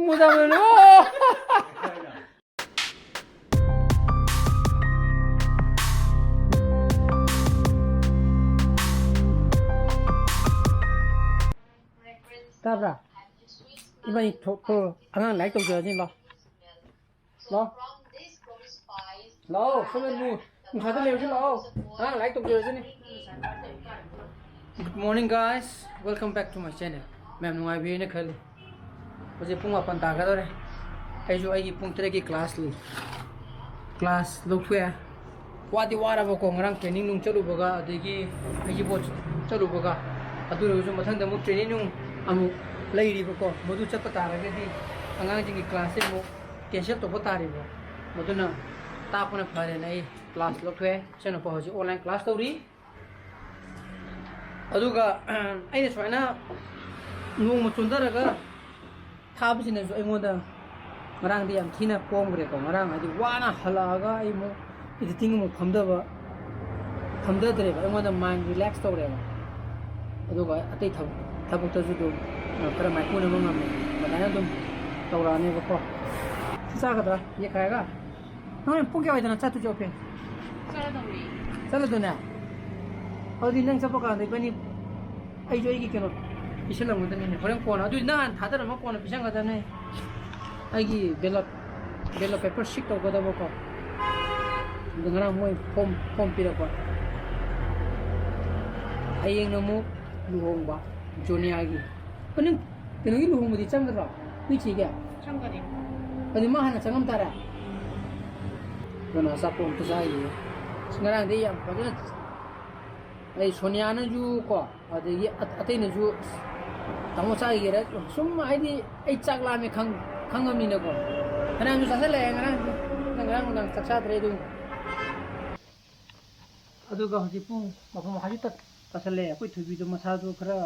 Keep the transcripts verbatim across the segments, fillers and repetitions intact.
ꯃꯨꯗꯥꯃꯅꯣ꯫ ꯇꯥꯕ꯭ꯔꯥ? ꯏꯕꯥꯅꯤ ꯊꯣꯛ-, ꯊꯣꯛ-, ꯑꯉꯥꯡ ꯂꯥꯏꯔꯤꯛ ꯇꯧꯖꯔꯁꯤ ꯂꯥꯎ꯫ ꯂꯥꯎ꯫ ꯂꯥꯎ, ꯁꯣꯝꯗ ꯅꯨ-, ꯅꯨꯡꯁꯥꯗ ꯂꯩꯔꯨꯁꯤ ꯂꯥꯎ꯫ ꯑꯉꯥꯡ ꯂꯥꯏꯔꯤꯛ ꯇꯧꯖꯔꯁꯤꯅꯤ꯫ Good morning, guys. Welcome back to my channel. ꯃꯌꯥꯝ ꯅꯨꯡꯉꯥꯏꯕꯤꯔꯦꯅ ꯈꯜꯂꯤ꯫ ꯍꯧꯖꯤꯛ ꯄꯨꯡ ꯃꯥꯄꯟ ꯇꯥꯒꯗꯧꯔꯦ꯫ ꯑꯩꯁꯨ ꯑꯩꯒꯤ ꯄꯨꯡ ꯇꯔꯦꯠꯀꯤ class ꯂꯩ꯫ Class ꯂꯧꯊꯣꯛꯑꯦ꯫ ꯋꯥꯗꯤ ꯋꯥꯔꯕꯀꯣ, ꯉꯔꯥꯡ training ꯅꯨꯡ ꯆꯠꯂꯨꯕꯒ, ꯑꯗꯒꯤ ꯍꯩꯖꯤꯡꯄꯣꯠ ꯆꯠꯂꯨꯕꯒ꯫ ꯑꯗꯨ ꯑꯣꯏꯔꯒꯁꯨ ꯃꯊꯪꯗ ꯑꯃꯨꯛ training ꯅꯨꯡ ꯑꯃꯨꯛ ꯂꯩꯔꯤꯕꯀꯣ꯫ ꯃꯗꯨ ꯆꯠꯄ ꯇꯥꯔꯒꯗꯤ ꯑꯉꯥꯡꯁꯤꯡꯒꯤ class ꯁꯦ ꯑꯃꯨꯛ cancel ꯇꯧꯕ ꯇꯥꯔꯤꯕ꯫ ꯃꯗꯨꯅ ꯇꯥꯛꯄꯅ ꯐꯔꯦꯅ ꯑꯩ class ꯂꯧꯊꯣꯛꯑꯦ꯫ ꯏꯆꯟꯅꯨꯄꯥ ꯍꯧꯖꯤꯛ online class ꯇꯧꯔꯤ꯫ ꯑꯗꯨꯒ ꯑꯩꯅ ꯁꯨꯃꯥꯏꯅ ꯅꯣꯡꯃ ꯆꯣꯟꯊꯔꯒ ꯊꯥꯕꯁꯤꯅꯁꯨ ꯑꯩꯉꯣꯟꯗ ꯉꯔꯥꯡꯗꯤ ꯌꯥꯝ ꯊꯤꯅ ꯀꯣꯝꯈ꯭ꯔꯦꯀꯣ꯫ ꯉꯔꯥꯡ ꯍꯥꯏꯗꯤ ꯋꯥꯅ ꯍꯜꯂꯛꯑꯒ ꯑꯩ ꯑꯃꯨꯛ editing ꯑꯃꯨꯛ ꯐꯝꯊꯕ, ꯐꯝꯊꯗ꯭ꯔꯦꯕ꯫ ꯑꯩꯉꯣꯟꯗ mind relax ꯇꯧꯔꯦꯕ꯫ ꯑꯗꯨꯒ ꯑꯇꯩ ꯊꯕꯛ, ꯊꯕꯛꯇꯁꯨ ꯑꯗꯨꯝ, ꯑ, ꯈꯔ ꯃꯥꯏꯄꯨꯅꯕ ꯉꯝꯃꯦ꯫ ꯑꯗꯨꯃꯥꯏꯅ ꯑꯗꯨꯝ ꯇꯧꯔꯛꯑꯅꯦꯕꯀꯣ꯫ ꯁꯤ ꯆꯥꯒꯗ꯭ꯔꯥ? ꯌꯦꯛꯈꯥꯏꯔꯒ? ꯅꯪ ꯍꯣꯔꯦꯟ ꯄꯨꯡ ꯀꯌꯥ ꯋꯥꯏꯗꯅꯣ ꯆꯠꯇꯣꯏꯁꯦ office? ꯆꯠꯂꯗꯧꯅꯦ꯫ ꯆꯠꯂꯗꯧꯅꯦ? ꯑꯗꯨꯗꯤ ꯅꯪ ꯆꯠꯄ ꯀꯥꯟꯗ ꯏꯕꯥꯅꯤ, ꯑꯩꯁꯨ ꯑꯩꯒꯤ ꯀꯩꯅꯣ ꯄꯤꯁꯜꯂꯝꯒꯗꯕꯅꯤꯅꯦ꯫ ꯍꯣꯔꯦꯟ ꯀꯣꯟꯅ, ꯑꯗꯨꯗꯤ ꯅꯪ ꯍꯥꯟꯅ ꯊꯥꯗꯔꯝꯃ ꯀꯣꯟꯅ ꯄꯤꯁꯟꯒꯗꯕꯅꯦ꯫ ꯑꯩꯒꯤ ballot, ballot paper sheet ꯇꯧꯒꯗꯕꯀꯣ꯫ ꯑꯗꯣ ꯉꯔꯥꯡ ꯃꯣꯏ form, form ꯄꯤꯔꯛꯄ꯫ ꯍꯌꯦꯡꯅ ꯑꯃꯨꯛ ꯂꯨꯍꯣꯡꯕ, ꯖꯣꯅꯤꯌꯥꯒꯤ꯫ ꯑꯣ, ꯅꯪ ꯀꯩꯅꯣꯒꯤ ꯂꯨꯍꯣꯡꯕꯗꯤ ꯆꯪꯒꯗ꯭ꯔꯣ? ꯅꯣꯏ ꯆꯦꯒꯤ? ꯆꯪꯒꯅꯤ꯫ ꯑꯗꯨꯗꯤ ꯃꯥ ꯍꯥꯟꯅ ꯆꯪꯉꯝ ꯇꯥꯔꯦ꯫ ꯑꯗꯨꯅ ꯑꯆꯥꯄꯣꯠ ꯑꯝꯇ ꯆꯥꯈꯤꯒꯦ꯫ ꯑꯁ, ꯉꯔꯥꯡꯗꯤ ꯌꯥꯝ ꯐꯖꯅ, ꯑꯩ ꯁꯣꯅꯤꯌꯥꯅꯁꯨ ꯀꯣ, ꯑꯗꯒꯤ ꯑ-, ꯑꯇꯩꯅꯁꯨ, "ꯇꯥꯃꯣ ꯆꯥꯈꯤꯒꯦꯔꯥ?" ꯁꯨꯝ ꯍꯥꯏꯗꯤ ꯑꯩ ꯆꯥꯛ ꯂꯥꯝꯃꯦ ꯈꯪ-, ꯈꯪꯉꯕꯅꯤꯅꯀꯣ꯫ ꯐꯅꯌꯥꯝꯁꯨ ꯆꯥꯁꯤꯜꯂꯛꯑꯦ ꯉꯔꯥꯡꯁꯨ꯫ ꯉꯔꯥꯡ ꯅꯨꯡꯗꯥꯡ ꯆꯥꯛ ꯆꯥꯗ꯭ꯔꯦ ꯑꯗꯨꯝ꯫ ꯑꯗꯨꯒ ꯍꯧꯖꯤꯛ ꯄꯨꯡ ꯃꯥꯄꯟ ꯃꯈꯥꯏꯁꯨ ꯇꯥ-, ꯇꯥꯁꯜꯂꯛꯑꯦ꯫ ꯑꯩꯈꯣꯏ ꯊꯣꯏꯕꯤꯗꯣ ꯃꯁꯥꯗꯣ ꯈꯔ,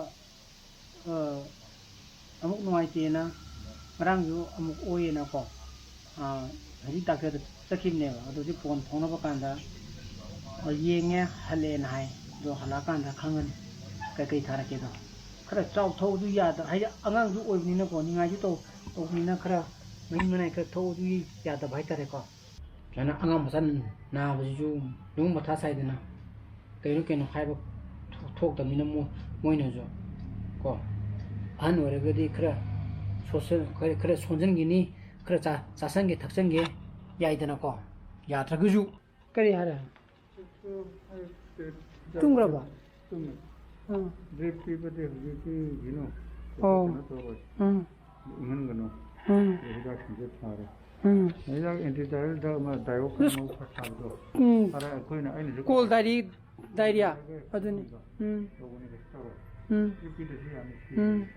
ꯑ, ꯑꯃꯨꯛ ꯅꯨꯡꯉꯥꯏꯇꯦꯅ, ꯉꯔꯥꯡꯁꯨ ꯑꯃꯨꯛ ꯑꯣꯏꯌꯦꯅꯀꯣ, ꯑ, ꯍꯧꯖꯤꯛ ꯗꯥꯛꯇꯔꯗ ꯆꯠꯈꯤꯕꯅꯦꯕ꯫ ꯑꯗꯨ ꯍꯧꯖꯤꯛ ꯐꯣꯟ ꯐꯥꯎꯅꯕ ꯀꯥꯟꯗ, ꯑ, ꯌꯦꯡꯉꯦ, ꯍꯜꯂꯛꯑꯦꯅ ꯍꯥꯏ꯫ ꯑꯗꯣ ꯍꯜꯂꯛꯑꯀꯥꯟꯗ ꯈꯪꯉꯅꯤ ꯀꯩꯀꯩ ꯊꯥꯔꯛꯀꯦꯗꯣ꯫ ꯈꯔ ꯆꯥꯎ ꯊꯛꯎꯗꯨ ꯌꯥꯗ, ꯍꯥꯏꯗꯤ ꯑꯉꯥꯡꯁꯨ ꯑꯣꯏꯕꯅꯤꯅꯀꯣ, ꯅꯤꯡꯉꯥꯏꯁꯨ ꯇꯧ-, ꯇꯧꯕꯅꯤꯅ ꯈꯔ ꯃꯍꯤ ꯃꯅꯥꯏ ꯈꯔ ꯊꯛꯎꯗꯨ ꯌꯥꯗꯕ ꯍꯥꯏꯇꯥꯔꯦꯀꯣ꯫ ꯁꯨꯃꯥꯏꯅ ꯑꯉꯥꯡ ꯃꯆꯥ ꯅꯥꯕꯁꯤꯁꯨ ꯅꯨꯡ ꯃꯊꯥ ꯁꯥꯏꯗꯅ, ꯀꯩꯅꯣ ꯀꯩꯅꯣ ꯍꯥꯏꯕ ꯊꯣꯛ-, ꯊꯣꯛꯇꯕꯅꯤꯅ ꯃꯣ-, ꯃꯣꯏꯅꯁꯨ ꯀꯣ, ꯑꯍꯟ ꯑꯣꯏꯔꯒꯗꯤ ꯈꯔ ꯁꯣꯠꯆ-, ꯈꯔ, ꯈꯔ ꯁꯣꯟꯖꯟꯈꯤꯅꯤ, ꯈꯔ ꯆꯥ-, ꯆꯥꯁꯟꯒꯦ ꯊꯛꯆꯟꯒꯦ ꯌꯥꯏꯗꯅꯀꯣ, ꯌꯥꯗ꯭ꯔꯒꯁꯨ꯫ ꯀꯔꯤ ꯍꯥꯏꯔꯦ? ꯇꯨꯝꯈ꯭ꯔꯕ? ꯇꯨꯝꯃꯦ꯫ ꯑꯥ꯫ ꯗ꯭ꯔꯤꯞ ꯄꯤꯕꯗꯤ ꯍꯧꯖꯤꯛꯇꯤ ꯀꯩꯅꯣ, ꯑꯣ꯫ ꯀꯩꯅꯣ ꯇꯧꯔꯣꯏ꯫ ꯎꯝ꯫ ꯏꯪꯍꯟꯒꯅꯨ꯫ ꯎꯝ꯫ ꯍꯤꯗꯥꯛꯁꯤꯡꯁꯦ ꯐꯔꯦ꯫ ꯎꯝ꯫ ꯍꯤꯗꯥꯛ ꯑꯦꯟꯇꯤ ꯗꯥꯏꯔꯤꯌꯦꯜꯗ ꯑꯃ ꯗꯥꯏꯑꯣ ꯑꯁ꯫ ꯀꯥꯡꯍꯧ ꯈꯔ ꯊꯥꯕꯗꯣ꯫ ꯎꯝ꯫ ꯈꯔ ꯑꯩꯈꯣꯏꯅ, ꯑꯩꯅꯁꯨ ꯀꯣꯜ ꯗꯥꯏꯔꯤ-, ꯗꯥꯏꯔꯤꯌꯥ꯫ ꯑꯗꯨꯅꯤ꯫ ꯎꯝ꯫ ꯇꯧꯕꯅꯤ, ꯀꯩꯁꯨ ꯇꯧꯔꯣꯏ꯫ ꯎꯝ꯫ ꯗ꯭ꯔꯤꯞ ꯄꯤꯗ꯭ꯔꯁꯨ ꯌꯥꯅꯤ꯫ ꯎꯝ꯫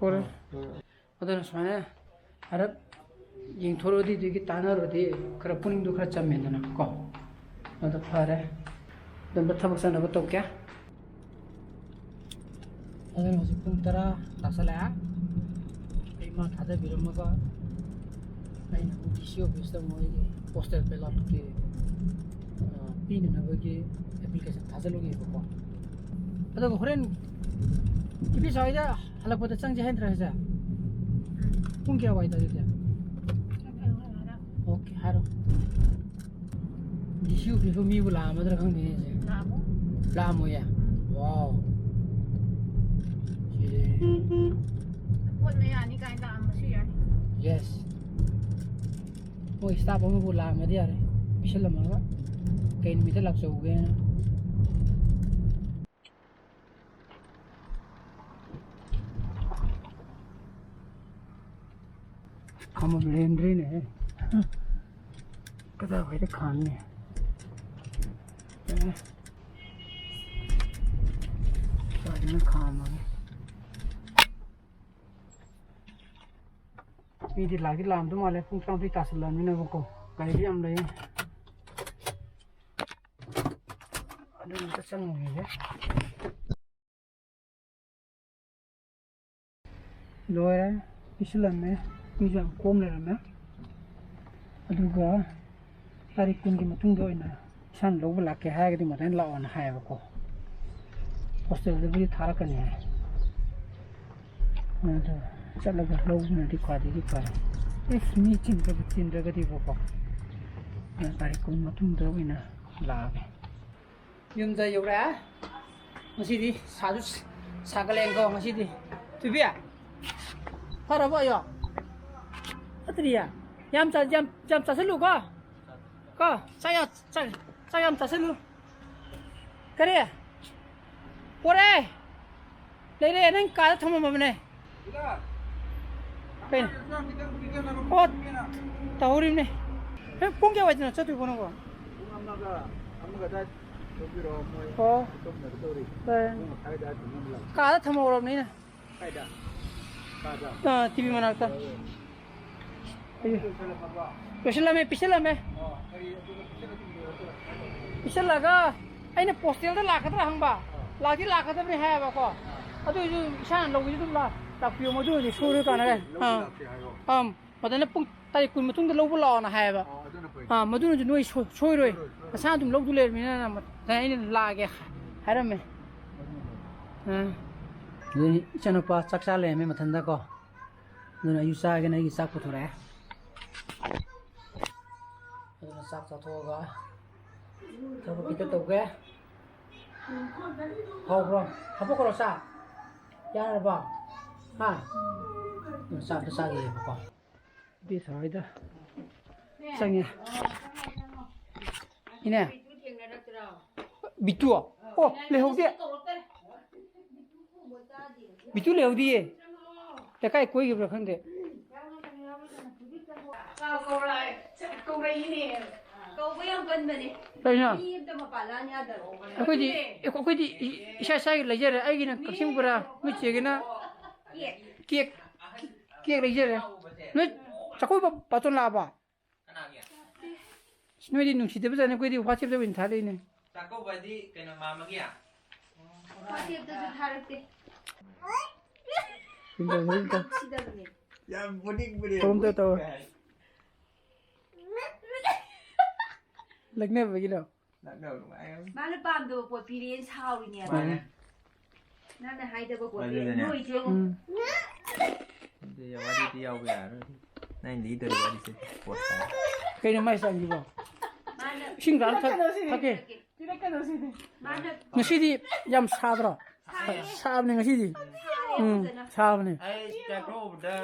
ꯍꯣꯔꯦ꯫ ꯍꯣꯏ꯫ ꯑꯗꯨꯅ ꯁꯨꯃꯥꯏꯅ ꯍꯥꯏꯔꯞ ꯌꯦꯡꯊꯣꯛꯎꯔꯗꯤ, ꯑꯗꯨꯒꯤ ꯇꯥꯟꯅꯔꯨꯔꯗꯤ ꯈꯔ ꯄꯨꯛꯅꯤꯡꯗꯣ ꯈꯔ ꯆꯝꯃꯦꯗꯅ ꯀꯣ꯫ ꯑꯗꯣ ꯐꯔꯦ, ꯑꯗꯨꯝꯕ ꯊꯕꯛ ꯆꯠꯅꯕ ꯇꯧꯒꯦ꯫ ꯑꯗꯨꯅ ꯍꯧꯖꯤꯛ ꯄꯨꯡ ꯇꯔꯥ ꯇꯥꯁꯜꯂꯛꯑꯦ꯫ ꯑꯩ ꯃꯥ ꯊꯥꯗꯕꯤꯔꯝꯃꯒ ꯑꯩꯅ ꯑꯃꯨꯛ ꯗꯤ ꯁꯤ ꯑꯣꯐꯤꯁꯇ ꯑꯃꯨꯛ ꯑꯩꯒꯤ ꯄꯣꯁꯇꯦꯜ ꯕꯦꯂꯣꯠꯀꯤ, ꯑ, ꯄꯤꯅꯅꯕꯒꯤ ꯑꯦꯄ꯭ꯂꯤꯀꯦꯁꯟ ꯊꯥꯖꯤꯜꯂꯨꯒꯦꯕꯀꯣ꯫ ꯑꯗꯨꯒ ꯍꯣꯔꯦꯟ ꯏꯄꯤꯆꯥ ꯍꯣꯏꯗ ꯍꯜꯂꯛꯄꯗ ꯆꯪꯁꯦ ꯍꯥꯏ ꯅꯠꯇ꯭ꯔꯥ ꯍꯥꯏꯁꯦ? ꯄꯨꯡ ꯀꯌꯥ ꯋꯥꯏꯗ ꯑꯗꯨꯗꯤ? ꯑꯣꯀꯦ, ꯍꯥꯏꯔꯣ꯫ ꯗꯤ ꯁꯤ ꯑꯣꯐꯤꯁꯄꯨ ꯃꯤꯕꯨ ꯂꯥꯛꯑꯝꯃꯗ꯭ꯔꯥ ꯈꯪꯗꯦꯅꯦ ꯁꯦ꯫ ꯂꯥꯛꯑꯝꯃꯣꯏ꯫ ꯂꯥꯛꯑꯝꯃꯣꯏꯌꯦ? ꯎꯝ꯫ ꯋꯥꯎ꯫ ꯁꯤꯗꯤ꯫ ꯄꯣꯠ ꯃꯌꯥꯅꯤ ꯀꯥꯏꯅ ꯂꯥꯛꯑꯝꯕꯁꯨ ꯌꯥꯏ꯫ ꯌꯦꯁ꯫ ꯃꯣꯏ ꯁ꯭ꯇꯥꯐ ꯑꯃꯕꯨ ꯂꯥꯛꯑꯝꯃꯗꯤ ꯌꯥꯔꯦ꯫ ꯄꯤꯁꯜꯂꯝꯃꯒ ꯀꯩ ꯅꯨꯃꯤꯠꯇ ꯂꯥꯛꯆꯧꯒꯦꯅ꯫ ꯈꯥꯝꯕꯝ ꯂꯦꯝꯗ꯭ꯔꯤꯅꯦꯍꯦ꯫ ꯀꯗꯥꯏꯋꯥꯏꯗ ꯈꯥꯝꯅꯤ? ꯑꯦ꯫ ꯁ꯭ꯋꯥꯏꯗꯅ ꯈꯥꯝꯃꯒꯦ꯫ ꯃꯤꯗꯤ ꯂꯥꯛꯇꯤ ꯂꯥꯛꯑꯝꯗꯧ ꯃꯥꯜꯂꯦ, ꯄꯨꯡ ꯇꯔꯥꯃꯥꯊꯣꯏ ꯇꯥꯁꯜꯂꯛꯑꯃꯤꯅꯕꯀꯣ꯫ ꯒꯥꯔꯤꯗꯤ ꯌꯥꯝ ꯂꯩ꯫ ꯑꯗꯨ ꯑꯝꯇ ꯆꯪꯉꯨꯈꯤꯒꯦ꯫ ꯂꯣꯏꯔꯦ, ꯄꯤꯁꯤꯜꯂꯝꯃꯦ꯫ ꯃꯤꯁꯨ ꯌꯥꯝ ꯀꯣꯝ ꯂꯩꯔꯝꯃꯦ꯫ ꯑꯗꯨꯒ ꯇꯥꯔꯤꯛ ꯀꯨꯟꯒꯤ ꯃꯇꯨꯡꯗ ꯑꯣꯏꯅ ꯏꯁꯥꯅ ꯂꯧꯕ ꯂꯥꯛꯀꯦ ꯍꯥꯏꯔꯒꯗꯤ ꯃꯊꯟ ꯂꯥꯛꯑꯣꯅ ꯍꯥꯏꯌꯦꯕꯀꯣ꯫ ꯍꯣꯁꯇꯦꯜꯗꯕꯨꯗꯤ ꯊꯥꯔꯛꯀꯅꯤ ꯍꯥꯏ꯫ ꯑꯗꯨ ꯆꯠꯂꯒ ꯂꯧꯕꯅꯗꯤ ꯈ꯭ꯋꯥꯏꯗꯒꯤ ꯐꯔꯦ꯫ ꯏꯐ ꯃꯤ ꯆꯤꯟꯗ꯭ꯔꯕ ꯆꯤꯟꯗ꯭ꯔꯒꯗꯤꯕꯀꯣ, ꯇꯥꯔꯤꯛ ꯀꯨꯟ ꯃꯇꯨꯡꯗ ꯑꯣꯏꯅ ꯂꯥꯛꯑꯒꯦ꯫ ꯌꯨꯝꯗ ꯌꯧꯔꯛꯑꯦ꯫ ꯉꯁꯤꯗꯤ ꯁꯥꯁꯨ ꯁꯥꯒꯠꯂꯛꯑꯦꯀꯣ ꯉꯁꯤꯗꯤ꯫ ꯊꯣꯏꯕꯤ, ꯐꯔꯕꯣ ꯑꯌꯣ? ꯐꯠꯇ꯭ꯔꯤꯌꯦ? ꯌꯥꯝ ꯆꯥ-, ꯌꯥꯝ, ꯌꯥꯝ ꯆꯥꯁꯤꯜꯂꯨꯀꯣ꯫ ꯀꯣ, ꯆꯥꯛ ꯌꯥꯝ, ꯆꯥꯛ, ꯆꯥꯛ ꯌꯥꯝ ꯆꯥꯁꯤꯜꯂꯨ꯫ ꯀꯔꯤ? ꯄꯣꯔꯛꯑꯦ꯫ ꯂꯩꯔꯦ, ꯅꯪ ꯀꯥꯗ ꯊꯝꯃꯝꯃꯕꯅꯦ꯫ ꯀꯩꯅꯣ? ꯑꯣ, ꯇꯧꯍꯧꯔꯤꯕꯅꯦ꯫ ꯍꯦ, ꯄꯨꯡ ꯀꯌꯥ ꯋꯥꯏꯗꯅꯣ ꯆꯠꯇꯣꯏꯕꯣ ꯅꯪꯕꯣ? ꯄꯨꯡ ꯑꯃꯒ, ꯑꯃꯒ ꯑꯗꯥꯏ ꯊꯣꯛꯄꯤꯔꯛꯑꯣ, ꯃꯣꯏ ꯑꯣ꯫ ꯇꯨꯝꯅꯕ ꯇꯧꯔꯤ꯫ ꯍꯣꯏ꯫ ꯄꯨꯡ ꯃꯈꯥꯏ ꯑꯗꯥꯏ ꯊꯣꯛꯅꯕ ꯂꯥꯛꯑꯣ꯫ ꯀꯥꯗ ꯊꯝꯍꯧꯔꯕꯅꯤꯅ꯫ ꯀꯥꯏꯗ? ꯀꯥꯗ? ꯑꯥ, ꯇꯤ ꯚꯤ ꯃꯅꯥꯛꯇ꯫ ꯍꯣꯏ, ꯍꯣꯏ꯫ ꯑꯌꯨ-, ꯂꯣꯏꯁꯤꯜꯂꯝꯃꯕꯣ? ꯂꯣꯏꯁꯤꯜꯂꯝꯃꯦ, ꯄꯤꯁꯤꯜꯂꯝꯃꯦ꯫ ꯑꯣ, ꯀꯔꯤ ꯑꯗꯨꯒ ꯄꯤꯁꯤꯜꯂꯝꯃꯤꯗꯣ? ꯄꯤꯁꯤꯜꯂꯒ ꯑꯩꯅ ꯄꯣꯁꯇꯦꯜꯗ ꯂꯥꯛꯀꯗ꯭ꯔꯥ ꯍꯪꯕ꯫ ꯑꯥ꯫ ꯂꯥꯛꯇꯤ ꯂꯥꯛꯀꯗꯕꯅꯤ ꯍꯥꯏꯌꯦꯕꯀꯣ꯫ ꯑꯥ꯫ ꯑꯗꯨ ꯑꯣꯏꯁꯨ ꯏꯁꯥꯅ ꯂꯧꯕꯁꯨ ꯑꯗꯨꯝ ꯂꯥ-, ꯂꯥꯛꯄꯤꯌꯣ, ꯃꯗꯨ ꯑꯣꯏꯔꯗꯤ ꯁꯣꯏꯔꯣꯏ ꯀꯥꯟꯅꯔꯦ꯫ ꯂꯧꯕ ꯑꯥ꯫ ꯂꯥꯛꯀꯦ ꯍꯥꯏꯔꯣ? ꯑꯥ, ꯃꯊꯟꯇ ꯄꯨꯡ ꯇꯥꯔꯤꯛ ꯀꯨꯟ ꯃꯇꯨꯡꯗ ꯂꯧꯕ ꯂꯥꯛꯑꯣꯅ ꯍꯥꯏꯌꯦꯕ꯫ ꯑꯣ, ꯑꯗꯨꯅ ꯐꯩ꯫ ꯑꯥ, ꯃꯗꯨꯅꯁꯨ ꯅꯣꯏ ꯁꯣ-, ꯁꯣꯏꯔꯣꯏ꯫ ꯁꯣꯏꯔꯣꯏ, ꯁꯣꯏꯔꯣꯏ꯫ ꯅꯁꯥꯅ ꯑꯗꯨꯝ ꯂꯧꯗꯨ ꯂꯩꯔꯕꯅꯤꯅ ꯉꯁꯥꯏ ꯑꯩꯅ ꯂꯥꯛꯑꯒꯦ ꯍꯥꯏꯔꯝꯃꯦ꯫ ꯑꯗꯨꯅ ꯐꯩ꯫ ꯑꯥ꯫ ꯑꯗꯨꯅꯤ ꯏꯆꯥꯅꯨꯄꯥ ꯆꯥꯛ ꯆꯥ ꯂꯩꯔꯝꯃꯦ ꯃꯊꯟꯇꯀꯣ꯫ ꯑꯗꯨꯅ ꯑꯩꯁꯨ ꯆꯥꯒꯦꯅ ꯑꯩꯒꯤ ꯆꯥꯛ ꯄꯨꯊꯣꯔꯛꯑꯦ꯫ ꯑꯗꯨꯅ ꯆꯥꯛ ꯆꯥꯊꯣꯛꯑꯒ ꯊꯕꯛ ꯈꯤꯇ ꯇꯧꯒꯦ꯫ ꯍꯥꯎꯕ꯭ꯔꯣ? ꯍꯥꯄꯛꯈ꯭ꯔꯣ ꯆꯥꯛ? ꯌꯥꯔꯕꯣ? ꯍꯥ? ꯆꯥꯛꯇ ꯆꯥꯈꯤꯑꯕꯀꯣ꯫ ꯕꯦꯁ ꯍꯣꯏꯗ ꯆꯪꯉꯦ꯫ ꯏꯅꯦ꯫ ꯕꯤꯇꯨ? ꯑꯣ, ꯂꯩꯍꯧꯗꯦ꯫ ꯕꯤꯇꯨ ꯂꯩꯍꯧꯗꯤꯌꯦ꯫ ꯂꯩꯀꯥꯏ ꯀꯣꯏꯈꯤꯕ꯭ꯔꯥ ꯈꯪꯗꯦ꯫ ꯀꯧꯕ ꯌꯥꯝ ꯀꯟꯕꯅꯦ꯫ ꯀꯩꯅꯣ? ꯃꯤ ꯑꯝꯇ ꯃꯄꯥꯟ ꯂꯥꯟ ꯌꯥꯗꯕ꯫ ꯑꯩꯈꯣꯏꯗꯤ, ꯑꯩꯈꯣꯏꯗꯤ ꯏꯁꯥ ꯏꯁꯥꯒꯤ ꯂꯩꯖꯔꯦ꯫ ꯑꯩꯒꯤꯅ ꯀꯛꯆꯤꯡ ꯕꯣꯔꯥ, ꯅꯣꯏ ꯆꯦꯒꯤꯅ ꯀꯦꯛ꯫ ꯀꯦꯛ꯫ ꯀꯦꯛ ꯂꯩꯖꯔꯦ꯫ ꯅꯣꯏ ꯆꯥꯛꯀꯧꯕ ꯕꯥꯇꯣꯟ ꯂꯥꯛꯑꯕ? ꯀꯅꯥꯒꯤ? ꯑꯁ, ꯅꯣꯏꯗꯤ ꯅꯨꯡꯁꯤꯗꯕꯖꯥꯠꯅꯤ, ꯑꯩꯈꯣꯏꯗꯤ WhatsApp-ꯇ ꯑꯣꯏꯅ ꯊꯥꯔꯛꯏꯅꯦ꯫ ꯆꯥꯛꯀꯧꯕ ꯍꯥꯏꯗꯤ ꯀꯩꯅꯣ, ꯃꯥꯝꯃꯒꯤ? WhatsApp-ꯇꯁꯨ ꯊꯥꯔꯛꯇꯦ꯫ ꯁꯤꯗꯕꯅꯦ꯫ ꯌꯥꯝ ꯐꯨꯅꯤꯡꯕꯅꯦ꯫ ꯀꯔꯝꯇ ꯇꯧ꯫ ꯂꯛꯅꯕꯒꯤꯔꯣ? ꯅꯛꯅꯕ ꯅꯨꯡꯉꯥꯏ ꯌꯥꯝ꯫ ꯃꯥꯅ ꯄꯥꯝꯗꯕ ꯄꯣꯠ ꯄꯤꯔꯛꯑꯦꯅ ꯁꯥꯎꯔꯤꯅꯦꯕ꯫ ꯃꯥꯅꯦ꯫ ꯅꯪꯅ ꯍꯥꯏꯗꯕ ꯄꯣꯠꯇꯤ ꯑꯗꯨꯗꯅꯦ꯫ ꯅꯣꯏꯁꯦ ꯎꯝ꯫ ꯑꯗꯨꯗꯤ ꯋꯥꯔꯤꯗꯤ ꯌꯥꯎꯕ ꯌꯥꯔꯔꯣꯏ꯫ ꯅꯪ ꯂꯤꯗꯣꯔꯤ ꯋꯥꯔꯤꯁꯦ ꯄꯣꯁ ꯇꯥꯔꯦ꯫ ꯀꯩꯅꯣ ꯃꯥꯏ ꯆꯥꯡꯁꯤꯕꯣ? ꯃꯥꯅ ꯏꯁꯤꯡ ꯈꯔ ꯊꯛ-, ꯀꯩꯅꯣꯁꯤꯗꯤ꯫ ꯊꯛꯀꯦ꯫ ꯄꯤꯔꯛꯀꯅꯣ ꯁꯤꯗꯤ꯫ ꯃꯥꯅ ꯉꯁꯤꯗꯤ ꯌꯥꯝ ꯁꯥꯗ꯭ꯔꯣ? ꯁꯥꯏꯌꯦ꯫ ꯁꯥꯕꯅꯦ ꯉꯁꯤꯗꯤ꯫ ꯁꯥꯏꯌꯦ ꯎꯝ, ꯐꯖꯅ꯫ ꯁꯥꯕꯅꯦ꯫ ꯑꯩ ꯆꯥꯛꯀꯧꯕꯗ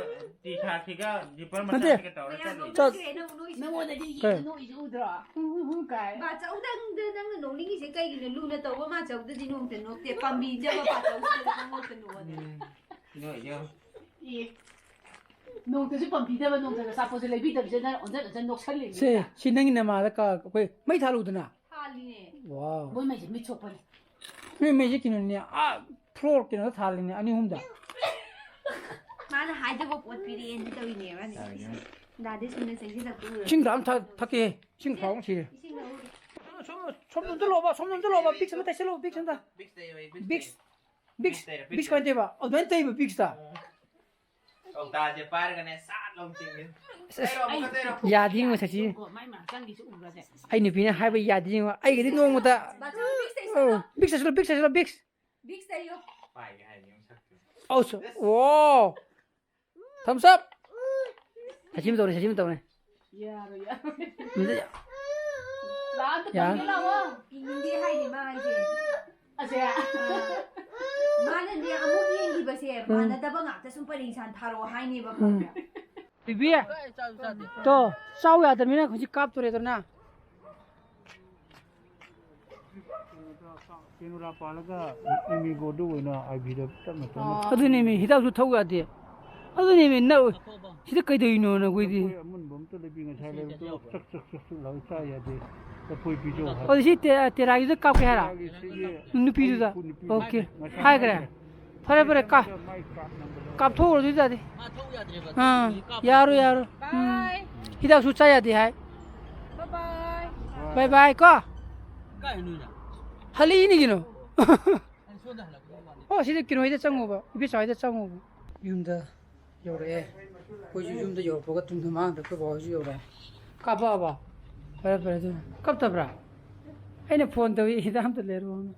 ꯇꯤ ꯁꯥꯔꯠꯁꯤꯒ ꯖꯤꯞꯄꯔ ꯅꯠꯇꯦ꯫ ꯃꯆꯥꯁꯤꯒ ꯇꯧꯔ ꯃꯌꯥꯝ ꯆꯠꯂꯤ꯫ ꯆꯠ-, ꯅꯣꯛꯅꯈ꯭ꯔꯦ ꯅꯪ ꯅꯣꯛꯏꯁꯦ ꯀꯩ? ꯎꯗ꯭ꯔꯣ? ꯎꯝ, ꯎꯝ, ꯎꯝ, ꯀꯥꯏ꯫ ꯕꯥꯆꯧꯗꯪꯗ ꯅꯪꯅ ꯅꯣꯛꯅꯤꯡꯉꯤꯁꯦ ꯀꯩꯒꯤꯅꯣ? ꯂꯨꯅ ꯇꯧꯕ ꯃꯥꯆꯧꯗꯗꯤ ꯅꯣꯡꯇ ꯅꯣꯛꯇꯦ꯫ ꯄꯥꯝꯕꯤꯗꯕ ꯕꯥꯆꯧꯗꯨꯗ ꯅꯣꯛꯇ ꯅꯣꯛꯑꯗꯤ꯫ ꯎꯝ, ꯅꯣꯛꯏꯁꯦ ꯌꯦꯡꯉꯨ꯫ ꯑꯦ꯫ ꯅꯣꯡꯇꯁꯨ ꯄꯥꯝꯕꯤꯗꯕ, ꯅꯣꯡꯇꯁꯨ ꯑꯆꯥꯄꯣꯠꯁꯨ ꯂꯩꯕꯤꯗꯕꯁꯦ ꯅꯪ ꯑꯣꯟꯖꯟ ꯑꯣꯟꯖꯟ ꯅꯣꯛꯁꯜꯂꯤꯅꯦ꯫ ꯁꯦ, ꯁꯤ ꯅꯪꯒꯤ ꯅꯃꯥꯗ ꯀꯥ-, ꯑꯩꯈꯣꯏ ꯃꯩ ꯊꯥꯜꯂꯨꯗꯅ꯫ ꯊꯥꯜꯂꯤꯅꯦ꯫ ꯋꯥꯎ꯫ ꯃꯣꯏ ꯃꯩꯁꯦ ꯃꯤꯠ ꯁꯣꯛꯄꯅꯦ꯫ ꯃꯣꯏ ꯃꯩꯁꯦ ꯀꯩꯅꯣꯅꯦ, ꯑꯥ, floor ꯀꯩꯅꯣꯗ ꯊꯥꯜꯂꯤꯅꯦ, ꯑꯅꯤ ꯑꯍꯨꯝꯗ꯫ ꯃꯥꯅ ꯍꯥꯏꯗꯕ ꯄꯣꯠ ꯄꯤꯔꯛꯑꯦꯅ ꯇꯧꯔꯤꯅꯦ ꯃꯥꯅꯦ꯫ ꯇꯧꯔꯤꯅꯦ꯫ ꯗꯥꯗꯤ ꯁꯨꯝꯅ ꯆꯪꯁꯤꯜꯂꯛꯄ ꯎꯔꯒ꯫ ꯏꯁꯤꯡꯗ ꯑꯝ ꯊꯛ-, ꯊꯛꯀꯦ꯫ ꯏꯁꯤꯡ ꯈꯥꯎ ꯑꯃ ꯁꯤꯔꯦ꯫ ꯏꯁꯤꯡ ꯂꯧꯔꯨꯒꯦ꯫ ꯁꯣꯝ, ꯁꯣꯝ ꯑꯝꯇ ꯂꯧꯕ, ꯁꯣꯝ ꯑꯝꯇ ꯂꯧꯕ, Vicks ꯑꯃ ꯇꯩꯁꯜꯂꯣ, Vicks ꯑꯝꯇ꯫ Vicks ꯇꯩꯌꯣ, Vicks Vicks꯫ ꯇꯩꯌꯣ꯫ Vicks, Vicks ꯇꯩꯔꯣ, Vicks Vicks ꯀꯃꯥꯏꯅ ꯇꯩꯕ? ꯑꯗꯨꯃꯥꯏꯅ ꯇꯩꯕ Vicks ꯇ? ꯀꯧꯇꯥꯁꯦ ꯄꯥꯏꯔꯒꯅꯦ ꯁꯥꯠ ꯂꯥꯎ ꯆꯤꯡꯒꯅꯤ꯫ ꯑꯁ, ꯇꯩꯔꯣ, ꯑꯃꯨꯛꯀ ꯇꯩꯔꯣ꯫ ꯌꯥꯗꯦ ꯉꯣ ꯁꯥꯊꯤ꯫ ꯃꯥꯏ ꯃꯅꯥꯛ ꯆꯪꯈꯤꯁꯤ ꯎꯕ꯭ꯔꯥꯁꯦ? ꯑꯩ ꯅꯨꯄꯤꯅ ꯍꯥꯏꯕ ꯌꯥꯗꯦ ꯉꯣ꯫ ꯑꯩꯒꯤꯗꯤ ꯅꯣꯡꯃꯇ꯫ ꯕꯥꯆꯧ, Vicks ꯇꯩꯁꯜꯂꯣ꯫ ꯑ, Vicks ꯇꯩꯁꯜꯂꯣ, Vicks ꯇꯩꯁꯜꯂꯣ, Vicks꯫ Vicks ꯇꯩꯌꯣ꯫ ꯄꯥꯏꯒꯦ ꯍꯥꯏꯅꯤ ꯃꯁꯛꯇꯨ꯫ ꯑꯧ, ꯁ-, ꯑꯣ꯫ Thumbs up꯫ ꯁꯥꯊꯤ ꯑꯃ ꯇꯧꯔꯦ, ꯁꯥꯊꯤ ꯑꯃ ꯇꯧꯔꯦ꯫ ꯌꯥꯔꯣꯏ, ꯌꯥꯔꯣꯏ꯫ ꯑꯝꯇ ꯌꯥ-, ꯂꯥꯛꯑꯣ, ꯑꯝꯇ ꯌꯥ-, ꯄꯥꯏꯒꯦ ꯂꯥꯛꯑꯣ꯫ ꯏꯅꯤꯡꯗꯦ ꯍꯥꯏꯅꯦ ꯃꯥ ꯍꯥꯏꯁꯦ꯫ ꯑꯁꯦ꯫ ꯑꯥ꯫ ꯃꯥꯅꯅꯦ ꯑꯃꯨꯛ ꯌꯦꯡꯈꯤꯕꯁꯦ, ꯎꯝ꯫ ꯃꯥꯟꯅꯗꯕ ꯉꯥꯛꯇ ꯁꯨꯝ ꯄꯔꯦꯡ ꯁꯥꯟ ꯊꯥꯔꯛꯑꯣ ꯍꯥꯏꯅꯦꯕ, ꯎꯝ꯫ ꯈꯪꯕ꯭ꯔꯥ? ꯕꯤꯕꯤ, ꯇꯣ, ꯆꯥꯎ ꯌꯥꯗ꯭ꯔꯃꯤꯅ ꯍꯧꯖꯤꯛ ꯀꯥꯞꯇꯣꯔꯦꯗꯅ꯫ ꯀꯦꯅꯣꯂꯥ ꯄꯥꯜꯂꯒ ꯏꯃꯤꯒꯣꯗ ꯑꯣꯏꯅ ꯑꯥꯏ ꯚꯤꯗ ꯇꯞꯅ ꯇꯞꯅ ꯑꯣ꯫ ꯑꯗꯨꯅꯦꯃꯤ, ꯍꯤꯗꯥꯛꯁꯨ ꯊꯧ ꯌꯥꯗꯦ꯫ ꯑꯗꯨꯅꯦꯃꯤ, ꯅꯛ-, ꯁꯤꯗ ꯀꯩꯗꯧꯔꯤꯅꯣꯅ ꯑꯩꯈꯣꯏꯗꯤ꯫ ꯂꯐꯣꯏ ꯑꯃꯨꯟꯕ ꯑꯝꯇ ꯂꯩꯕꯤ ꯉꯁꯥꯏ ꯂꯩꯕꯗꯣ ꯆꯛ, ꯆꯛ, ꯆꯛ, ꯆꯛ ꯂꯥꯎ ꯆꯥ ꯌꯥꯗꯦ꯫ ꯂꯐꯣꯏ ꯄꯤꯖꯧ ꯍꯥꯏ꯫ ꯑꯗꯨ ꯁꯤ ꯇꯦ-, ꯇꯦꯔꯥꯒꯤꯗ ꯀꯥꯞꯀꯦ ꯍꯥꯏꯔ? ꯇꯦꯔꯥꯒꯤ ꯁꯤꯒꯤ ꯅꯨꯄꯤꯗꯨꯗ? ꯑꯩ ꯅꯨꯄꯤ ꯑꯣꯀꯦ꯫ ꯉꯁꯥꯏ ꯍꯥꯏꯈ꯭ꯔꯦ꯫ ꯍꯥꯏꯈ꯭ꯔꯦ꯫ ꯐꯔꯦ, ꯐꯔꯦ, ꯀꯥ-, ꯃꯥꯏ ꯀꯥꯔꯠ ꯅꯝꯕꯔꯗꯣ꯫ ꯀꯥꯞꯊꯣꯛꯎꯔꯣ ꯑꯗꯨ ꯑꯣꯏ ꯇꯥꯔꯗꯤ꯫ ꯃꯥ ꯊꯧ ꯌꯥꯗ꯭ꯔꯦꯕ꯫ ꯑꯥ, ꯑꯗꯨꯒꯤ ꯀꯥꯞꯄ ꯌꯥꯔꯣꯏ, ꯌꯥꯔꯣꯏ꯫ ꯎꯝ꯫ ꯕꯥꯏ꯫ ꯍꯤꯗꯥꯛꯁꯨ ꯆꯥ ꯌꯥꯗꯦ ꯍꯥꯏ꯫ ꯕꯥꯏ ꯕꯥꯏ꯫ ꯕꯥꯏ ꯕꯥꯏ ꯀꯣ꯫ ꯀꯥꯏ ꯅꯣꯏꯅ? ꯍꯜꯂꯛꯏꯅꯤ ꯀꯩꯅꯣ꯫ ꯑꯩ ꯁꯣꯝꯗ ꯍꯜꯂꯛꯄꯒꯤ ꯋꯥꯅꯤ꯫ ꯑꯣ, ꯁꯤꯗ ꯀꯩꯅꯣ ꯍꯣꯏꯗ ꯆꯪꯉꯨꯕ, ꯏꯕꯦꯆꯥ ꯍꯣꯏꯗ ꯆꯪꯉꯨꯕ꯫ ꯌꯨꯝꯗ ꯌꯧꯔꯛꯑꯦ꯫ ꯑꯩꯈꯣꯏꯁꯨ ꯌꯨꯝꯗ ꯌꯧꯔꯛꯄꯒ ꯇꯨꯡꯗ ꯃꯥꯡꯗ ꯑꯩꯈꯣꯏ ꯕꯥ ꯍꯣꯏꯁꯨ ꯌꯧꯔꯛꯑꯦ꯫ ꯀꯥꯞꯄꯛꯑꯕꯣ? ꯐꯔꯦ, ꯐꯔꯦ, ꯑꯗꯨꯅ꯫ ꯀꯞꯇꯕ꯭ꯔꯥ? ꯑꯩꯅ ꯐꯣꯟ ꯇꯧꯏ, ꯍꯤꯗꯥꯛ ꯑꯝꯇ ꯂꯩꯔꯛꯑꯣꯅ꯫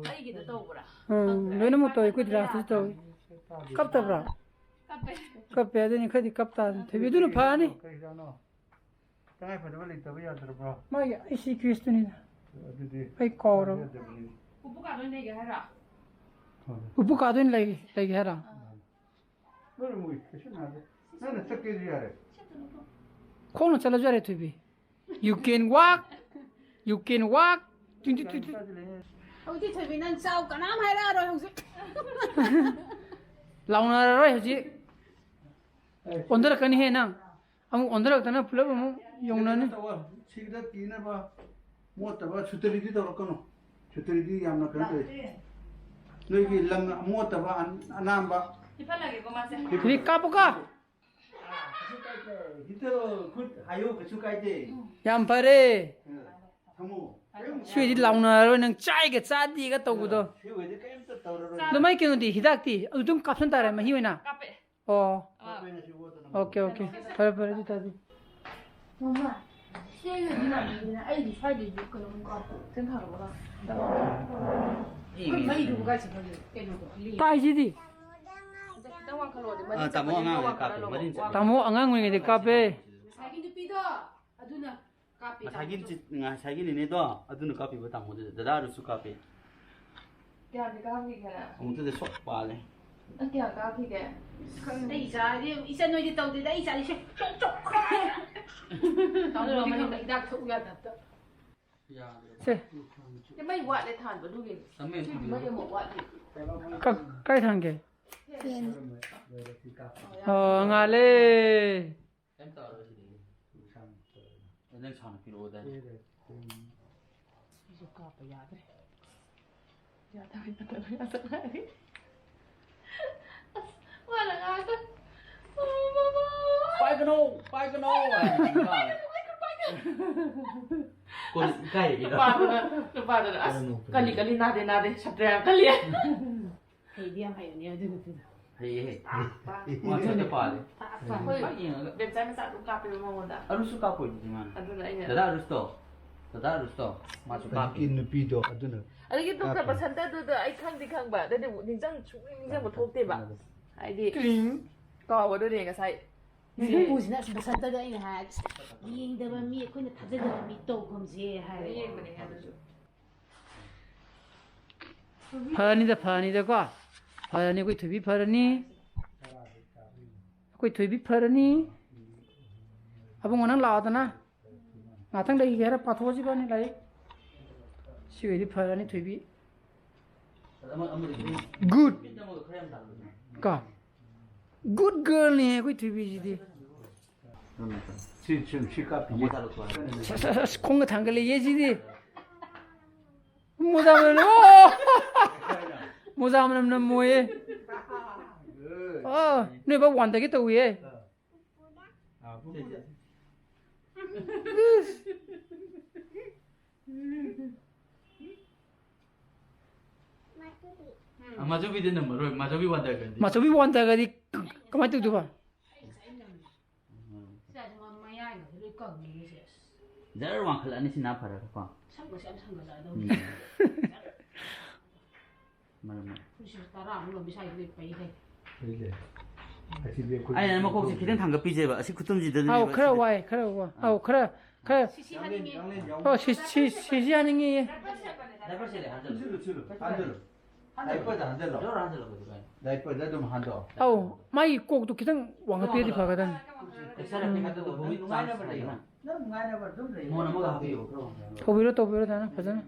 ꯑꯩꯒꯤꯗ ꯇꯧꯕ꯭ꯔꯥ? ꯎꯝ, ꯂꯣꯏꯅꯃꯛ ꯇꯧꯏ, ꯑꯩꯈꯣꯏ ꯗ꯭ꯔꯥꯁꯇꯁꯨ ꯇꯧꯏ꯫ ꯀꯞꯇꯕ꯭ꯔꯥ? ꯀꯞꯄꯦ꯫ ꯀꯞꯄꯦ, ꯑꯗꯨꯅꯤ ꯈꯔꯗꯤ ꯀꯞ ꯇꯥꯕꯅꯤ꯫ ꯊꯣꯏꯕꯤ, ꯑꯗꯨꯅ ꯐꯅꯤ꯫ ꯀꯩ ꯍꯤꯗꯥꯛꯅꯣ? ꯇꯉꯥꯏ ꯐꯗꯕ ꯂꯩꯇꯕ ꯌꯥꯗ꯭ꯔꯕ꯭ꯔꯣ? ꯃꯥꯒꯤ ꯑꯩ ꯁꯤ ꯀꯦꯁꯇꯨꯅꯤꯗ꯫ ꯑꯗꯨꯗꯤ ꯑꯩ ꯀꯥꯎꯔꯕ꯫ ꯌꯥꯗꯕꯅꯤ꯫ ꯎꯄꯨ ꯀꯥꯗ ꯑꯣꯏꯅ ꯂꯩꯒꯦ ꯍꯥꯏꯔꯣ? ꯍꯣꯏ꯫ ꯎꯄꯨ ꯀꯥꯗ ꯑꯣꯏꯅ ꯂꯩꯒꯦ, ꯂꯩꯒꯦ ꯍꯥꯏꯔꯣ? ꯂꯣꯏꯅ ꯃꯣꯏ ꯀꯩꯁꯨ ꯅꯥꯗꯦ꯫ ꯅꯪꯅ ꯆꯠꯀꯦꯁꯨ ꯌꯥꯔꯦ꯫ ꯈꯣꯡꯅ ꯆꯠꯂꯁꯨ ꯌꯥꯔꯦ, ꯊꯣꯏꯕꯤ꯫ You can walk. You can walk. Two, two, two, two. ꯍꯧꯖꯤꯛ ꯊꯣꯏꯕꯤ ꯅꯪ ꯆꯥꯎ, ꯀꯅꯥꯝ ꯍꯥꯏꯔꯛꯑꯔꯣꯏ ꯍꯧꯖꯤꯛ꯫ ꯂꯥꯎꯅꯔꯔꯣꯏ ꯍꯧꯖꯤꯛ꯫ ꯑꯣꯟꯊꯔꯛꯀꯅꯤꯍꯦ ꯅꯪ꯫ ꯑꯃꯨꯛ ꯑꯣꯟꯊꯔꯛꯇꯅ ꯄꯨꯂꯞ ꯑꯃꯨꯛ ꯌꯧꯅꯅꯤ꯫ ꯁꯤꯗ ꯀꯤꯅꯕ ꯃꯣꯠꯇꯕ ꯁꯨꯇꯔꯤꯗꯤ ꯇꯧꯔꯛꯀꯅꯨ꯫ ꯁꯨꯇꯔꯤꯗꯤ ꯌꯥꯝꯅ ꯀꯩꯅꯣ ꯇꯧꯏ꯫ ꯅꯣꯏꯒꯤ ꯂꯪ ꯑꯃꯣꯠꯇꯕ ꯑꯟ-, ꯑꯅꯥꯟꯕ꯫ ꯍꯤꯞꯍꯜꯂꯒꯦꯀꯣ ꯃꯥꯁꯦ꯫ ꯍꯤꯞ-, ꯀꯥꯞꯄꯨꯀꯣ꯫ ꯀꯩꯁꯨ ꯀꯥꯏꯗꯦ꯫ ꯍꯤꯞꯊꯔꯣ, ꯈꯨꯠ ꯍꯥꯏꯌꯣ, ꯀꯩꯁꯨ ꯀꯥꯏꯗꯦ꯫ ꯌꯥꯝ ꯐꯔꯦ꯫ ꯊꯝꯃꯣ꯫ ꯁꯤꯗꯤ ꯂꯥꯎꯅꯔꯔꯣꯏ, ꯅꯪ ꯆꯥꯏꯒ ꯆꯥꯗꯦꯒ ꯇꯧꯕꯗꯣ꯫ ꯁꯤ ꯑꯣꯏꯗꯤ ꯀꯩꯝꯇ ꯇꯧꯔꯔꯣꯏ꯫ ꯑꯗꯣ ꯃꯥꯏ ꯀꯩꯅꯣꯗꯤ, ꯍꯤꯗꯥꯛꯇꯤ ꯑꯗꯨꯝ ꯀꯥꯞꯁꯟ ꯇꯥꯔꯦ, ꯃꯍꯤ ꯑꯣꯏꯅ꯫ ꯀꯥꯞꯄꯦ꯫ ꯑꯣ꯫ ꯑꯥ꯫ Okay, okay. ꯐꯔꯦ, ꯐꯔꯦ, ꯑꯗꯨ ꯇꯥꯔꯗꯤ꯫ ꯃꯃꯥ, ꯁꯤ ꯑꯩꯒꯤꯗꯤ ꯂꯥꯛꯅꯤꯡꯗꯦꯅ, ꯑꯩꯗꯤ ꯁ꯭ꯋꯥꯏꯗꯩꯁꯨ ꯀꯩꯅꯣꯝ ꯀꯥꯞꯄꯣ꯫ ꯈꯤꯇꯪ ꯊꯥꯡꯒꯠꯂꯣ꯫ ꯑꯩꯈꯣꯏ ꯃꯩꯗꯨꯕꯨ ꯀꯥꯏ ꯆꯠꯈ꯭ꯔꯒꯦ? ꯀꯩꯅꯣꯗꯣ, ꯂꯦꯝ-꯫ ꯇꯥꯏꯁꯤꯗꯤ꯫ ꯈꯤꯇꯪ ꯋꯥꯡꯈꯠꯂꯛꯑꯣꯗꯤ ꯃꯔꯤ ꯑꯥ, ꯇꯥꯃꯣ ꯆꯠꯄꯅꯤꯅ ꯑꯉꯥꯡ ꯑꯣꯏꯅ ꯀꯥꯞꯄꯦ, ꯋꯥꯡꯈꯠꯂꯣ꯫ ꯃꯔꯤ ꯆꯠꯄ꯫ ꯇꯥꯃꯣ ꯑꯉꯥꯡ ꯑꯣꯏꯔꯤꯉꯩꯗ ꯀꯥꯞꯄꯦ꯫ ꯉꯁꯥꯏꯒꯤ ꯅꯨꯄꯤꯗꯣ, ꯑꯗꯨꯅ ꯀꯥꯞꯄꯤ ꯉꯁꯥꯏꯒꯤ ꯇꯥꯃꯣꯗꯣ꯫ ꯆꯤ-, ꯉꯁꯥꯏꯒꯤ ꯅꯦꯅꯦꯗꯣ ꯑꯗꯨꯅ ꯀꯥꯞꯄꯤꯕ ꯇꯥꯃꯣꯗꯨꯗ, ꯗꯗꯥ ꯑꯗꯨꯁꯨ ꯀꯥꯞꯄꯤ꯫ ꯀꯌꯥꯗꯤ ꯀꯥꯞꯈꯤꯒꯦ? ꯑꯃꯨꯛꯇꯗ ꯁꯣꯛ ꯄꯥꯜꯂꯦ꯫ ꯅꯪ ꯀꯌꯥ ꯀꯥꯞꯈꯤꯒꯦ? ꯈꯪꯗꯦ꯫ ꯑꯩ ꯏꯆꯥꯗꯤ, ꯏꯆꯟ ꯅꯣꯏꯗꯤ ꯇꯧꯗꯦꯗ, ꯑꯩ ꯏꯆꯥꯗꯤ ꯁꯦ ꯆꯣꯛ ꯆꯣꯛ ꯈꯥꯏ꯫ ꯇꯥꯃꯣꯗꯤ ꯈꯪꯗꯦ, ꯍꯤꯗꯥꯛ ꯊꯛꯎ ꯌꯥꯗꯕꯗ꯫ ꯌꯥꯗ꯭ꯔꯦ꯫ ꯁꯦ꯫ ꯁꯤ ꯃꯩ ꯋꯥꯠꯂꯦ ꯊꯥꯟꯕ ꯑꯗꯨꯒꯤꯅꯤ꯫ ꯁꯤ ꯃꯩ ꯑꯃ ꯊꯥꯟꯕꯤꯔꯣ꯫ ꯑꯃꯨꯛ ꯋꯥꯠꯂꯤ꯫ ꯀ-, ꯀꯥꯏ ꯊꯥꯟꯒꯦ? ꯐꯦꯟ꯫ ꯑꯣ, ꯉꯥꯜꯂꯦ꯫ ꯀꯩꯝ ꯇꯧꯔꯔꯣꯏ ꯁꯤꯗꯒꯤ꯫ ꯅꯪ ꯁꯥꯡꯅ ꯄꯤꯔꯛꯑꯣ ꯗꯥꯏꯅꯦ꯫ ꯁꯤꯁꯨ ꯀꯥꯞꯄ ꯌꯥꯗ꯭ꯔꯦ꯫ ꯌꯥꯗꯕꯩ ꯅꯠꯇꯕ ꯌꯥꯗꯕ ꯍꯥꯏꯔꯤ꯫ ꯑꯁ, ꯃꯥꯅ ꯉꯥꯡꯉꯛꯇ-, ꯑꯣ, ꯃꯃꯥ꯫ "ꯄꯥꯏꯒꯅꯣ, ꯄꯥꯏꯒꯅꯣ" ꯍꯥꯏꯅ ꯉꯥꯡꯉꯦ꯫ ꯀꯣꯟꯅ ꯑꯁ, ꯏꯀꯥꯏꯔꯛꯏꯔꯣ? ꯅꯨꯄꯥꯗꯨꯅ, ꯅꯨꯄꯥꯗꯨꯅ, "ꯑꯁ, ꯀꯣꯟꯅ ꯅꯣꯛꯄꯗ꯫ ꯀꯜꯂꯤ, ꯀꯜꯂꯤ, ꯅꯥꯗꯦ, ꯅꯥꯗꯦ, ꯁꯥꯇ꯭ꯔ ꯌꯥꯝ ꯀꯜꯂꯤ"꯫ ꯍꯩꯗꯤ ꯌꯥꯝ ꯍꯩꯕꯅꯦ ꯑꯗꯨ ꯅꯨꯄꯤꯗꯣ꯫ ꯍꯩꯌꯦ, ꯍꯩ꯫ ꯄꯥꯛ, ꯄꯥꯛ꯫ ꯃꯥ ꯁꯣꯏꯗ ꯄꯥꯜꯂꯦ꯫ ꯄꯥꯛ, ꯄꯥꯛ꯫ ꯑꯩꯈꯣꯏ ꯄꯥꯛ ꯌꯦꯡꯉꯒ꯫ ꯕꯦꯝꯆꯥ ꯃꯆꯥ ꯑꯗꯨꯝ ꯀꯥꯞꯄꯦꯕ ꯃꯉꯣꯟꯗ꯫ ꯑꯔꯨꯁꯁꯨ ꯀꯥꯞꯄꯣꯏ ꯑꯗꯨꯗꯤ ꯃꯥꯅ꯫ ꯑꯗꯨꯅ ꯑꯩꯅ ꯗꯗꯥ ꯑꯔꯨꯁꯇꯣ꯫ ꯗꯗꯥ ꯔꯨꯁꯇꯣ, ꯃꯥꯁꯨ ꯍꯧꯖꯤꯛꯀꯤ ꯀꯥꯞꯄꯤ꯫ ꯅꯨꯄꯤꯗꯣ ꯑꯗꯨꯅ ꯑꯗꯒꯤ ꯗꯣꯛꯇꯔ ꯀꯥꯞꯄꯦ꯫ ꯕꯁꯟꯇꯗꯨꯗ ꯑꯩ ꯈꯪꯗꯤ ꯈꯪꯕ, ꯑꯗꯨꯗꯤ ꯅꯤꯡꯁꯤꯡ ꯁꯨꯡꯅꯤꯡ ꯅꯤꯡꯁꯤꯡꯕ ꯊꯣꯛꯇꯦꯕ꯫ ꯍꯥꯏꯗꯤ ꯀ꯭ꯂꯤꯡ ꯀꯥꯎꯕꯗꯨꯅꯦ ꯉꯁꯥꯏ꯫ ꯅꯨꯄꯤꯕꯨꯁꯤꯅ ꯑꯁ ꯕꯁꯟꯇꯗ ꯑꯩꯅ ꯍꯥꯏ, "ꯑꯁ, ꯌꯦꯡꯗꯕ ꯃꯤ, ꯑꯩꯈꯣꯏꯅ ꯊꯥꯖꯗꯕ ꯃꯤ ꯇꯧꯒꯨꯝꯁꯦ" ꯍꯥꯏꯔꯦ꯫ ꯌꯦꯡꯕꯅꯦ ꯑꯗꯨꯁꯨ꯫ ꯐꯔꯅꯤꯗ ꯐꯔꯅꯤꯗꯀꯣ, ꯐꯔꯅꯤ, ꯑꯩꯈꯣꯏ ꯊꯣꯏꯕꯤ ꯐꯔꯅꯤ꯫ ꯑꯩꯈꯣꯏ ꯊꯣꯏꯕꯤ ꯐꯔꯅꯤ꯫ ꯑꯕꯨꯡꯉꯣ, ꯅꯪ ꯂꯥꯛꯑꯣꯗꯅ꯫ ꯉꯥꯛꯇꯪ ꯂꯩꯈꯤꯒꯦ ꯍꯥꯏꯔ ꯄꯥꯊꯣꯛꯑꯁꯤꯕꯅꯤ ꯂꯥꯏꯔꯤꯛ꯫ ꯁꯤ ꯑꯣꯏꯗꯤ ꯐꯔꯅꯤ ꯊꯣꯏꯕꯤ꯫ ꯑꯃ- ꯑꯃꯗꯤ ꯈꯤꯇꯪ ꯒꯨꯗ ꯄꯤꯠ ꯑꯃꯒ ꯈꯔ ꯌꯥꯝ ꯇꯥꯕꯗꯣ꯫ ꯀꯣ꯫ ꯒꯨꯗ ꯒꯔꯜꯅꯤ ꯑꯩꯈꯣꯏ ꯊꯣꯏꯕꯤꯁꯤꯗꯤ꯫ ꯁꯤ ꯁꯤ ꯁꯤ ꯀꯥꯞꯄꯤ꯫ ꯑꯃ ꯇꯥꯔꯛꯄ ꯍꯥꯏꯔꯣ꯫ ꯑꯁ, ꯑꯁ, ꯑꯁ, ꯈꯣꯡꯒ ꯊꯥꯡꯒꯠꯂꯛꯑꯦ ꯁꯤꯗꯤ꯫ ꯃꯣꯖꯥ ꯃꯅꯝ, ꯑꯣ! ꯃꯣꯖꯥ ꯃꯅꯝ ꯅꯝꯃꯣꯌꯦ꯫ ꯑꯣ, ꯅꯣꯏ ꯕꯥ ꯋꯥꯟꯗꯒꯦ ꯇꯧꯏꯌꯦ꯫ ꯃꯥꯆꯧꯕꯤꯗꯤ ꯅꯝꯃꯔꯣꯏ, ꯃꯥꯆꯧꯕꯤ ꯋꯥꯟꯗꯔꯒꯗꯤ꯫ ꯃꯥꯆꯧꯕꯤ ꯋꯥꯟꯗꯔꯒꯗꯤ ꯀꯃꯥꯏꯅ ꯇꯧꯗꯣꯏꯕ? ꯖꯔ ꯋꯥꯡꯈꯠꯂꯛꯑꯅꯤ ꯁꯤ ꯅꯥ ꯐꯔꯒꯀꯣ꯫ ꯃꯔꯝ ꯃꯣꯛ꯫ ꯑꯩꯅ ꯃꯀꯣꯛꯁꯦ ꯈꯤꯇꯪ ꯊꯥꯡꯒꯠꯄꯤꯁꯦꯕ, ꯑꯁꯤ ꯈꯨꯇꯨꯝꯁꯤꯗꯅꯦꯕ꯫ ꯑꯧ, ꯈꯔ ꯋꯥꯏ, ꯈꯔ ꯋꯥ-, ꯑꯧ, ꯈꯔ, ꯈꯔ, ꯑꯣ, ꯁꯤ, ꯁꯤ, ꯁꯤꯁꯤ ꯌꯥꯅꯤꯡꯉꯤꯌꯦ꯫ ꯗꯥꯏꯄꯔꯁꯦ ꯂꯩ, ꯍꯟꯖꯜꯂꯨ꯫ ꯍꯟꯖꯜꯂꯨ, ꯍꯟꯖꯜꯂꯨ, ꯍꯟꯖꯜꯂꯨ꯫ ꯗꯥꯏꯄꯔꯗ ꯍꯟꯖꯜꯂꯣ꯫ ꯖꯔ ꯍꯟꯖꯜꯂꯣ, ꯀꯩꯁꯨ ꯀꯥꯏꯗꯦ꯫ ꯗꯥꯏꯄꯔꯗ ꯑꯗꯨꯝ ꯍꯟꯗꯣꯛꯑꯣ꯫ ꯑꯧ, ꯃꯥꯒꯤ ꯀꯣꯛꯇꯣ ꯈꯤꯇꯪ ꯋꯥꯡꯈꯠꯄꯤꯔꯗꯤ ꯐꯒꯗꯕꯅꯤ꯫ ꯑꯦꯛꯁꯔ ꯄꯤꯈꯠꯇꯗꯧꯕ ꯍꯧꯖꯤꯛ ꯆꯥꯟꯁ ꯂꯩꯅ꯫ ꯅꯪ ꯅꯨꯡꯉꯥꯏꯅꯕ ꯑꯗꯨꯝ ꯂꯩꯌꯣ꯫ ꯃꯣꯟ ꯑꯃꯒ ꯍꯥꯞꯄꯤꯌꯣ, ꯈꯔ ꯋꯥꯡꯈꯠꯂꯒ꯫ ꯇꯧꯕꯤꯔꯣ, ꯇꯧꯕꯤꯔꯣ, ꯗꯥꯅ ꯐꯖꯅ꯫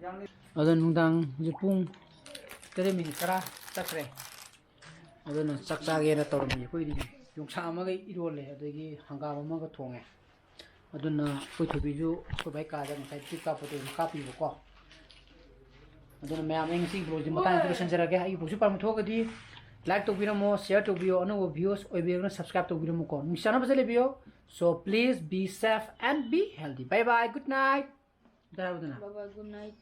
ꯑꯗꯣ ꯅꯨꯡꯗꯥꯡꯁꯦ ꯄꯨꯡ ꯇꯔꯦꯠ ꯃꯤꯅꯤꯠ ꯇꯔꯥ ꯆꯠꯈ꯭ꯔꯦ꯫ ꯑꯗꯨꯅ ꯆꯥꯛ ꯆꯥꯒꯦꯅ ꯇꯧꯔꯝꯃꯤ꯫ ꯑꯩꯈꯣꯏꯗꯤ ꯌꯣꯡꯁꯥꯛ ꯑꯃꯒ ꯏꯔꯣꯜꯂꯦ, ꯑꯗꯒꯤ ꯍꯪꯒꯥꯝ ꯑꯃꯒ ꯊꯣꯡꯉꯦ꯫ ꯑꯗꯨꯅ ꯑꯩꯈꯣꯏ ꯊꯣꯏꯕꯤꯁꯨ ꯑꯩꯈꯣꯏ ꯕꯥꯏ ꯀꯥꯗ ꯉꯁꯥꯏ ꯇ꯭ꯔꯤꯞ ꯀꯥꯞꯄꯗꯣ ꯑꯗꯨꯝ ꯀꯥꯞꯄꯤꯕꯀꯣ꯫ ꯑꯗꯨꯅ ꯃꯌꯥꯝ, ꯑꯩ ꯉꯁꯤꯒꯤ ꯕ꯭ꯂꯣꯒꯁꯤ ꯃꯇꯥꯡꯁꯤꯗ ꯂꯣꯏꯁꯤꯟꯖꯔꯒꯦ꯫ ꯑꯩꯒꯤ ꯕ꯭ꯂꯣꯒꯁꯤ ꯄꯥꯝꯕ ꯊꯣꯛꯑꯒꯗꯤ ꯂꯥꯏꯛ ꯇꯧꯕꯤꯔꯝꯃꯣ, ꯁꯤꯌꯔ ꯇꯧꯕꯤꯌꯣ, ꯑꯅꯧꯕ ꯚ꯭ꯌꯨꯁ ꯑꯣꯏꯕꯤꯔꯒꯅ ꯁꯕꯁꯀ꯭ꯔꯥꯏꯕ ꯇꯧꯕꯤꯔꯝꯃꯨꯀꯣ꯫ ꯅꯨꯡꯁꯤ ꯆꯥꯟꯅꯕꯁꯦ ꯂꯩꯕꯤꯌꯣ꯫ So please be safe and be healthy. Bye bye, good night. The ꯍꯥꯏꯕꯗꯨꯅ꯫ Bye bye, good night.